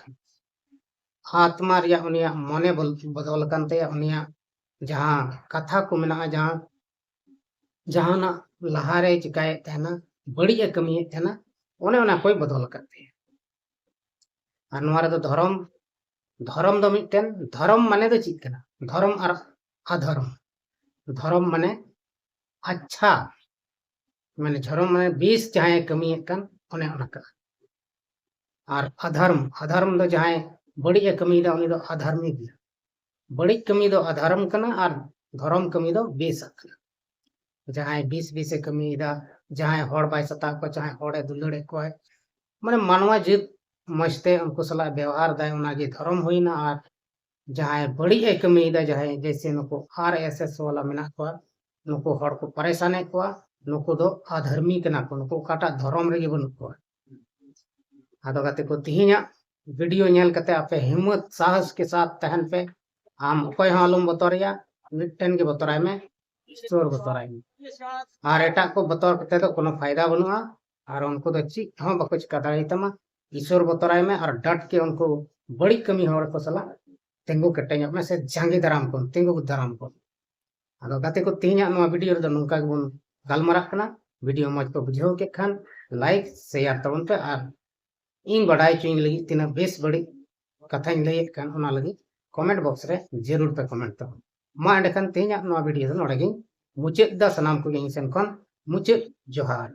ᱟᱛᱢᱟ ᱨᱮᱭᱟᱜ ᱩᱱᱤᱭᱟᱜ ᱢᱚᱱᱮ ᱵᱚᱞ-, ᱵᱚᱫᱚᱞ ᱟᱠᱟᱱ ᱛᱟᱭᱟ, ᱩᱱᱤᱭᱟᱜ ᱡᱟᱦᱟᱸ ᱠᱟᱛᱷᱟ ᱠᱚ ᱢᱮᱱᱟᱜᱼᱟ, ᱡᱟᱦᱟᱸ, ᱡᱟᱦᱟᱱᱟᱜ ᱞᱟᱦᱟᱨᱮᱭ ᱪᱤᱠᱟᱭᱮᱫ ᱛᱟᱦᱮᱱᱟ, ᱵᱟᱹᱲᱤᱡ ᱮ ᱠᱟᱹᱢᱤᱭᱮᱫ ᱛᱟᱦᱮᱱᱟ, ᱚᱱᱮ ᱚᱱᱟ ᱠᱚᱭ ᱵᱚᱫᱚᱞ ᱟᱠᱟᱫ ᱛᱟᱭᱟ᱾ ᱟᱨ ᱱᱚᱣᱟ ᱨᱮᱫᱚ ᱫᱷᱚᱨᱚᱢ, ᱫᱷᱚᱨᱚᱢ ᱫᱚ ᱢᱤᱫᱴᱮᱱ, ᱫᱷᱚᱨᱚᱢ ᱢᱟᱱᱮ ᱫᱚ ᱪᱮᱫ ᱠᱟᱱᱟ? ᱫᱷᱚᱨᱚᱢ ᱟᱨ ᱟᱫᱷᱚᱨᱚᱢ᱾ ᱫᱷᱚᱨᱚᱢ ᱢᱟᱱᱮ ᱟᱪᱪᱷᱟ, ᱢᱟᱱᱮ ᱫᱷᱚᱨᱚᱢ ᱢᱟᱱᱮ ᱵᱮᱥ ᱡᱟᱦᱟᱸᱭᱮ ᱠᱟᱹᱢᱤᱭᱮᱫ ᱠᱟᱱ, ᱚᱱᱮ ᱚᱱᱟ ᱠᱟᱱᱟ᱾ ᱟᱨ ᱟᱫᱷᱚᱨᱢ, ᱟᱫᱷᱚᱨᱢ ᱫᱚ ᱡᱟᱦᱟᱸᱭ ᱵᱟᱹᱲᱤᱡ ᱮ ᱠᱟᱹᱢᱤᱭᱮᱫᱟ, ᱩᱱᱤ ᱫᱚ ᱟᱫᱷᱟᱨᱢᱤᱠ ᱜᱮᱭᱟ᱾ ᱵᱟᱹᱲᱤᱡ ᱠᱟᱹᱢᱤ ᱫᱚ ᱟᱫᱷᱟᱨᱚᱢ ᱠᱟᱱᱟ ᱟᱨ ᱫᱷᱚᱨᱚᱢ ᱠᱟᱹᱢᱤ ᱫᱚ ᱵᱮᱥᱟᱜ ᱠᱟᱱᱟ᱾ ᱡᱟᱦᱟᱸᱭ ᱵᱮᱥ ᱵᱮᱥᱮ ᱠᱟᱹᱢᱤᱭᱮᱫᱟ, ᱡᱟᱦᱟᱸᱭ ᱦᱚᱲ ᱵᱟᱭ ᱥᱟᱛᱟᱣ ᱠᱚᱣᱟ, ᱡᱟᱦᱟᱸᱭ ᱦᱚᱲᱮ ᱫᱩᱞᱟᱹᱲᱮᱫ ᱠᱚᱣᱟᱭ, ᱢᱟᱱᱮ ᱢᱟᱱᱣᱟ ᱡᱟᱹᱛ ᱢᱚᱡᱽᱛᱮ ᱩᱱᱠᱩ ᱥᱟᱞᱟᱜ ᱵᱮᱣᱦᱟᱨ ᱫᱟᱭ, ᱚᱱᱟᱜᱮ ᱫᱷᱚᱨᱚᱢ ᱦᱩᱭᱱᱟ᱾ ᱟᱨ ᱡᱟᱦᱟᱸᱭ ᱵᱟᱹᱲᱤᱡ ᱮ ᱠᱟᱹᱢᱤᱭᱮᱫᱟ, ᱡᱟᱦᱟᱸᱭ ᱡᱮᱭᱥᱮ ᱱᱩᱠᱩ ᱟᱨ ᱮᱥ ᱮᱥ ᱣᱟᱞᱟ ᱢᱮᱱᱟᱜ ᱠᱚᱣᱟ, ᱱᱩᱠᱩ ᱦᱚᱲ ᱠᱚ ᱯᱟᱨᱮᱥᱟᱱᱮᱫ ᱠᱚᱣᱟ, ᱱᱩᱠᱩ ᱫᱚ ᱟᱫᱷᱟᱨᱢᱤ ᱠᱟᱱᱟ ᱠᱚ, ᱱᱩᱠᱩ ᱚᱠᱟᱴᱟᱜ ᱫᱷᱚᱨᱚᱢ ᱨᱮᱜᱮ ᱵᱟᱹᱱᱩᱜ ᱠᱚᱣᱟ᱾ ᱟᱫᱚ ᱜᱟᱛᱮ ᱠᱚ, ᱛᱤᱦᱤᱧᱟᱜ ᱵᱷᱤᱰᱤᱭᱳ ᱧᱮᱞ ᱠᱟᱛᱮ ᱟᱯᱮ ᱦᱤᱢᱢᱚᱛ ᱥᱟᱦᱚᱥ ᱠᱮ ᱥᱟᱛᱷ ᱛᱟᱦᱮᱱ ᱯᱮ᱾ ᱟᱢ ᱚᱠᱚᱭ ᱦᱚᱸ ᱟᱞᱚᱢ ᱵᱚᱛᱚᱨᱮᱭᱟ, ᱢᱤᱫᱴᱮᱱ ᱜᱮ ᱵᱚᱛᱚᱨᱟᱭ ᱢᱮ, ᱤᱥᱚᱨ ᱵᱚᱛᱚᱨᱟᱭ ᱢᱮ᱾ ᱟᱨ ᱮᱴᱟᱜ ᱠᱚ ᱵᱚᱛᱚᱨ ᱠᱟᱛᱮ ᱫᱚ ᱠᱳᱱᱳ ᱯᱷᱟᱭᱫᱟ ᱵᱟᱹᱱᱩᱜᱼᱟ, ᱟᱨ ᱩᱱᱠᱩ ᱫᱚ ᱪᱮᱫ ᱦᱚᱸ ᱵᱟᱠᱚ ᱪᱤᱠᱟ ᱫᱟᱲᱮᱭᱟᱛᱟᱢᱟ᱾ ᱤᱥᱚᱨ ᱵᱚᱛᱚᱨᱟᱭ ᱢᱮ ᱟᱨ ᱰᱟᱴ ᱠᱮ ᱩᱱᱠᱩ ᱵᱟᱹᱲᱤᱡ ᱠᱟᱹᱢᱤ ᱦᱚᱲ ᱠᱚ ᱥᱟᱞᱟᱜ ᱛᱤᱸᱜᱩ ᱠᱮᱴᱮᱡᱚᱜ ᱢᱮ ᱥᱮ ᱡᱟᱸᱜᱮ ᱫᱟᱨᱟᱢ ᱠᱚᱢ, ᱛᱤᱸᱜᱩ ᱫᱟᱨᱟᱢ ᱠᱚᱢ᱾ ᱟᱫᱚ ᱜᱟᱛᱮ ᱠᱚ, ᱛᱮᱦᱮᱧᱟᱜ ᱱᱚᱣᱟ ᱵᱷᱤᱰᱤᱭᱳ ᱨᱮᱫᱚ ᱱᱚᱝᱠᱟ ᱜᱮᱵᱚᱱ ᱜᱟᱞᱢᱟᱨᱟᱜ ᱠᱟᱱᱟ᱾ ᱵᱷᱤᱰᱤᱭᱳ ᱢᱚᱡᱽ ᱯᱮ ᱵᱩᱡᱷᱟᱹᱣ ᱠᱮᱫ ᱠᱷᱟᱱ ᱞᱟᱭᱤᱠ, ᱥᱮᱭᱟᱨ ᱛᱟᱵᱚᱱ ᱯᱮ, ᱟᱨ ᱤᱧ ᱵᱟᱰᱟᱭ ᱦᱚᱪᱚᱧ ᱞᱟᱹᱜᱤᱫ ᱛᱤᱱᱟᱹᱜ ᱵᱮᱥ ᱵᱟᱹᱲᱤᱡ ᱠᱟᱛᱷᱟᱧ ᱞᱟᱹᱭᱮᱫ ᱠᱟᱱ, ᱚᱱᱟ ᱞᱟᱹᱜᱤᱫ ᱠᱚᱢᱮᱱᱴ ᱵᱚᱠᱥ ᱨᱮ ᱡᱟᱹᱨᱩᱲ ᱯᱮ ᱠᱚᱢᱮᱱᱴ ᱛᱟᱵᱚᱱ᱾ ᱢᱟ ᱮᱸᱰᱮᱠᱷᱟᱱ ᱛᱮᱦᱮᱧᱟᱜ ᱱᱚᱣᱟ ᱵᱷᱤᱰᱤᱭᱳ ᱫᱚ ᱱᱚᱰᱮ ᱜᱤᱧ ᱢᱩᱪᱟᱹᱫ ᱫᱟ᱾ ᱥᱟᱱᱟᱢ ᱠᱚᱜᱮ ᱤᱧ ᱥᱮᱱ ᱠᱷᱚᱱ ᱢᱩᱪᱟᱹᱫ ᱡᱚᱦᱟᱨ᱾